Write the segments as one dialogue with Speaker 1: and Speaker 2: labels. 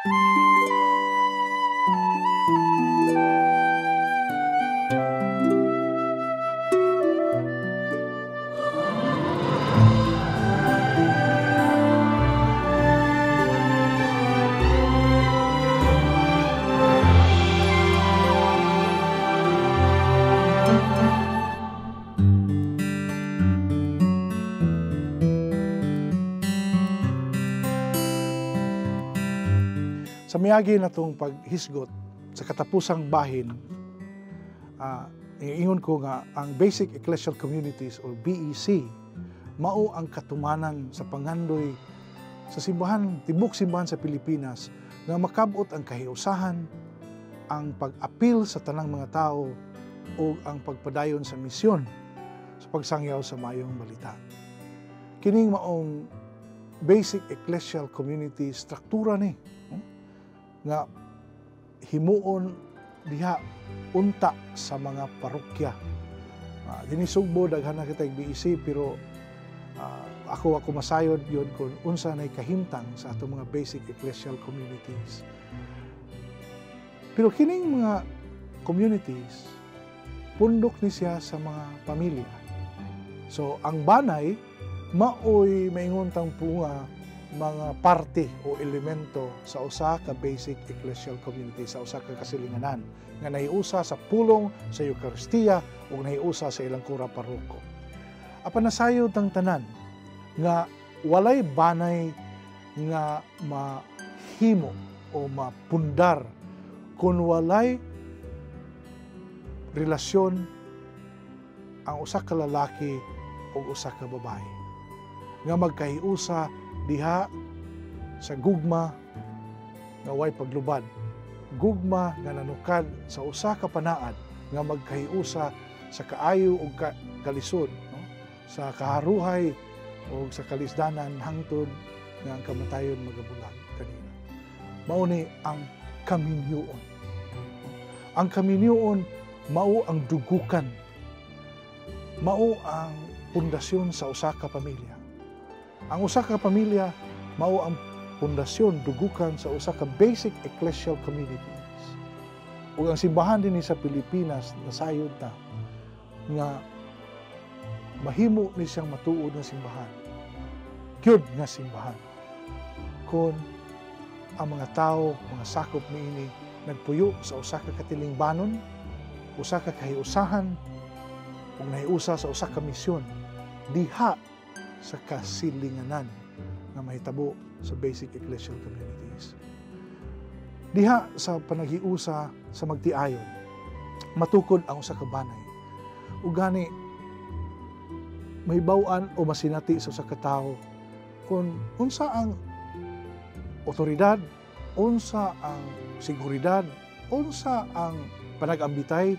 Speaker 1: Sa miagi na itong paghisgot sa katapusang bahin, ingon ko nga ang Basic Ecclesial Communities or BEC mao ang katumanan sa pangandoy sa simbahan, tibok simbahan sa Pilipinas nga makabot ang kahiusahan, ang pag-apil sa tanang mga tao o ang pagpadayon sa misyon sa pagsangyaw sa mayong balita. Kining maong Basic Ecclesial Community struktura ni, no? Nga himuon diha unta sa mga parokya. Dinhi Sugbo daghan na kita BEC, pero ako ako masayod yun kung unsa nay kahimtang sa atong mga basic ecclesial communities. Pero kining mga communities pundok ni siya sa mga pamilya. So ang banay maoy maingon tang punga mga parte o elemento sa usa ka basic ecclesial community, sa usa ka kasilinganan nga nahiusa sa pulong sa Eukaristiya ug nahiusa sa ilang kura paroko. Apan nasayod ang tanan nga walay banay nga mahimo o mapundar kung walay relasyon ang usa ka lalaki o usa ka babae nga magkahiusa diha sa gugma nga way paglubad, gugma nga nanukad sa usa ka panaad nga magkahiusa sa kaayo ug kalisod, no? Sa kaharuhay o sa kalisdanan hangtod nga ang kamatayon magabulag kanila. Mao ni ang kaminyoon. Ang kaminyoon mao ang dugukan, mao ang pundasyon sa usa ka pamilya. Ang usa ka pamilya mao ang pundasyon, dugukan sa usa ka basic ecclesial communities. Ug ang simbahan dinhi sa Pilipinas nasayod ta nga mahimo ni siyang matuod nga simbahan, gyud nga simbahan, kon ang mga tao, mga sakop niini nagpuyo sa usa ka katilingbanon, usa ka kahiusahan, ug nahiusa sa usa ka misyon diha sa kasilinganan nga mahitabo sa basic ecclesial communities. Diha sa panaghiusa sa magtiayon, matukod ang usa ka banay. Ug gani mahibaw-an o masinati sa usa ka tawo kung unsa ang otoridad, unsa ang seguridad, unsa ang panag-ambitay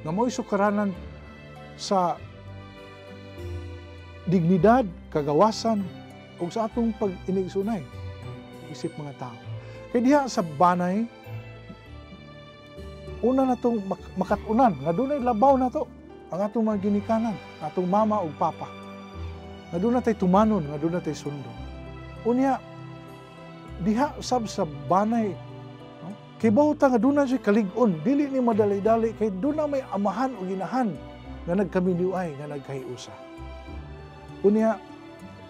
Speaker 1: nga mao'y sukaranan sa dignidad, kagawasan ug sa atong pag-inigsunay isip mga tao. Kay diha sa banay, una na tong makatunan nga dunay labaw na to ang atong mga ginikanan, atong mama ug papa. Nga doon natay tumanon, nga doon natay sundon. Unya, diha sab sa banay, no? Kay bawta nga doon na siya kalig-on, dili ni madali-dali, kay doon na may amahan o ginahan nga nagkaminiuay, nga nagkahiusa. Unya,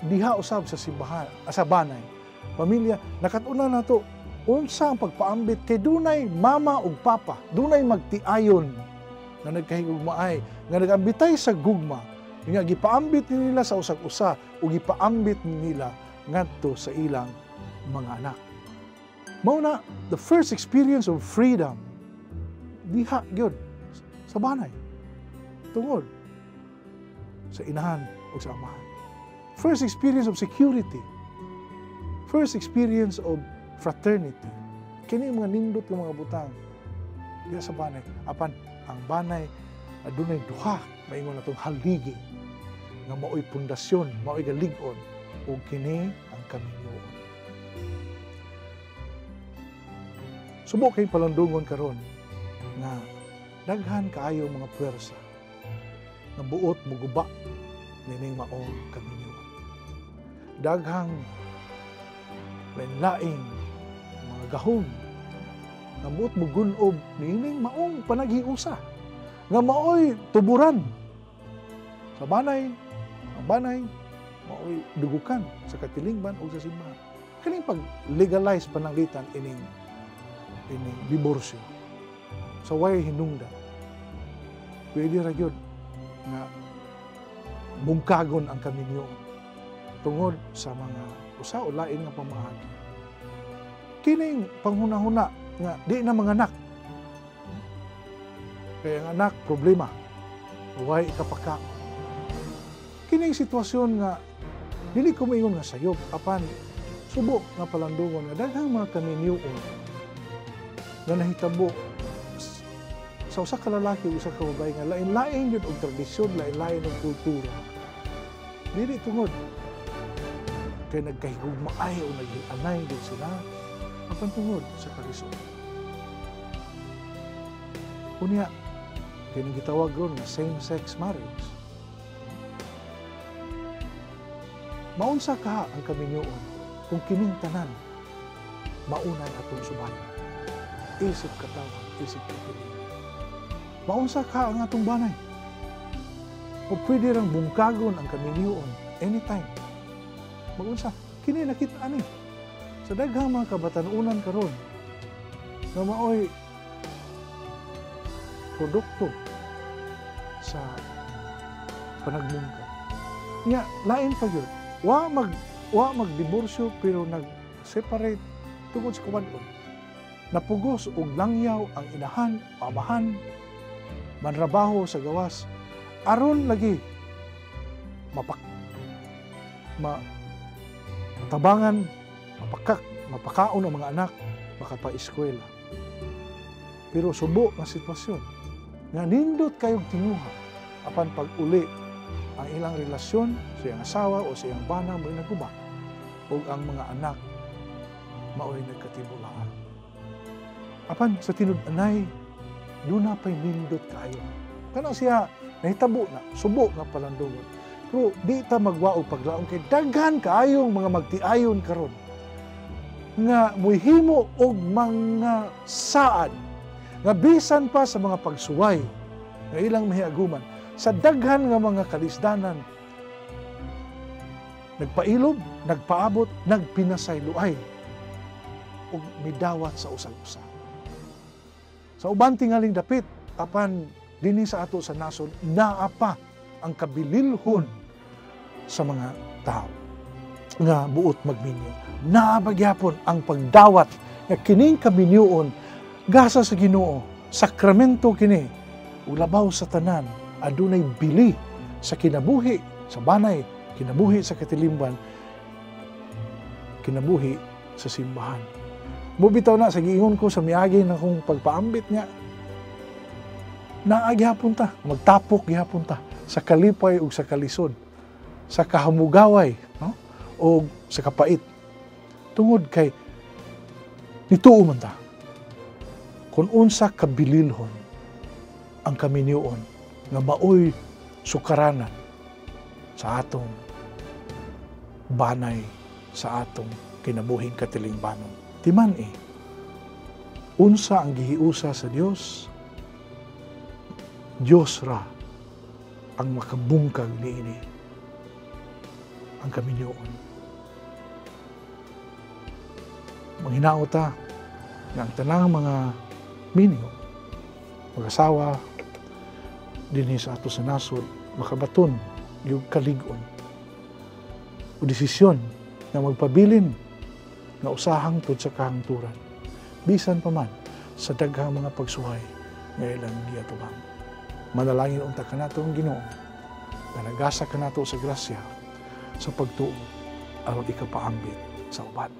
Speaker 1: diha usab sa simbahan, sa banay, pamilya, nakatuna na to, unsa ang pagpaambit kay dunay mama ug papa, dunay magtiayon nga nagkahigugmaay, nga nagambitay sa gugma, nga gipaambit nila sa usag-usa ug gipaambit nila ngadto sa ilang mga anak. Mao na the first experience of freedom diha gyud sa banay, tungod sa inahan ug sa amahan. First experience of security, first experience of fraternity. Kini mga nindot nga mga butang diha sa banay. Apan ang banay adunay duha maingon natong haligi nga maoy pundasyon, maoy galig-on, ug kini ang kaminyoon. Subo kay palandungon karon nga daghan kaayo mga puwersa nga buot muguba nining maong kaminyoon. Daghang lain-laing mga gahom nga buot mugun-ob niining maong panaghiusa nga maoy tuburan sa banay, ang banay maoy dugukan sa katilingban o sa simbahan. Kaning pag legalize pananglitan ining ining diborsyo sa way hinungdan, pwede ra gyud nga bungkagon ang kaminyoon tungod sa mga usa o lain nga pamaagi. Kining panghunahuna nga di na manganak kay ang anak problema, way ikapaka. Kining sitwasyon nga dili ko moingon nga sayop, apan subo nga palandungon nga daghang mga kaminyoon nga nahitabo sa usa ka lalaki o usa ka babae nga lain-lain yun og tradisyon, lain-lain og kultura. Dili tungod kay nagkahigugmaay o naghianay din sila, apan tungod sa kalisod. Unya, kining gitawag ron nga same-sex marriage. Maunsa ka ang kaminyoon kung kining tanan maunan atong subayon? Isip katawhan, isip kapiling. Maunsa ka ang atong banay? O pwede rang bungkagon ang kaminyoon anytime. Maunsa, kini nakita ani sa daghang mga kabatanunan karon nga maoy produkto sa panagmungkag. Nya lain pa gyud, wa magdiborsyo pero nag-separate tungod sa kawan-on. Napugos og langyaw ang inahan, amahan, manrabaho sa gawas aron lagi mapak ma tabangan, mapakaon ang mga anak, makapaeskwela. Pero subo nga sitwasyon nga nindot kayog tinguha, apan pag-uli ang ilang relasyon sa iyang asawa o sa iyang bana mo'y naguba ug ang mga anak mao'y nagkatibulaan. Apan sa tinud-anay, duna pa'y nindot kaayo. Kana siya nahitabo na, subo nga palandungon. Pero di ta magwa og paglaom kay daghan kaayong mga magtiayon karon nga muhimo og mga saad nga bisan pa sa mga pagsuway nga ilang mahiaguman sa daghan nga mga kalisdanan, nagpailob, nagpaabot, nagpinasayloay ug midawat sa usag-usa. Sa uban tingaling dapit, apan dinhi sa ato sa nasod naa pa ang kabililhon sa mga tao nga buot magminyo. Naa pa gyapon ang pagdawat nga kining kaminyoon gasa sa Ginoo, sakramento kini, ug labaw sa tanan adunay bili sa kinabuhi sa banay, kinabuhi sa katilimban, kinabuhi sa simbahan. Mubitaw na sa giingon ko sa miagi na kong pagpaambit nga naa gihapon ta, magtapok gihapon ta sa kalipay ug sa kalisod, sa kahamugaway, no? O sa kapait. Tungod kay nituo man ta kung unsa kabililhon ang kaminyoon nga maoy sukaranan sa atong banay, sa atong kinabuhing katilingbanon. Timan eh, unsa ang gihiusa sa Dios, Dios ra ang makabungkag niini ang kaminyoon. Manghinao ta nga ang tanang mga minyo, mag-asawa dinhi sa ato sa nasod, makabaton yung kalig-on o desisyon nga magpabilin nga usahang tud sa kahangturan, bisan pa man sa daghang mga pagsuhay nga ilang giatubang. Manalangin unta kanato ang Ginoo nga nagasa kanato sa grasya sa pagtuo aron ikapaambit sa uban.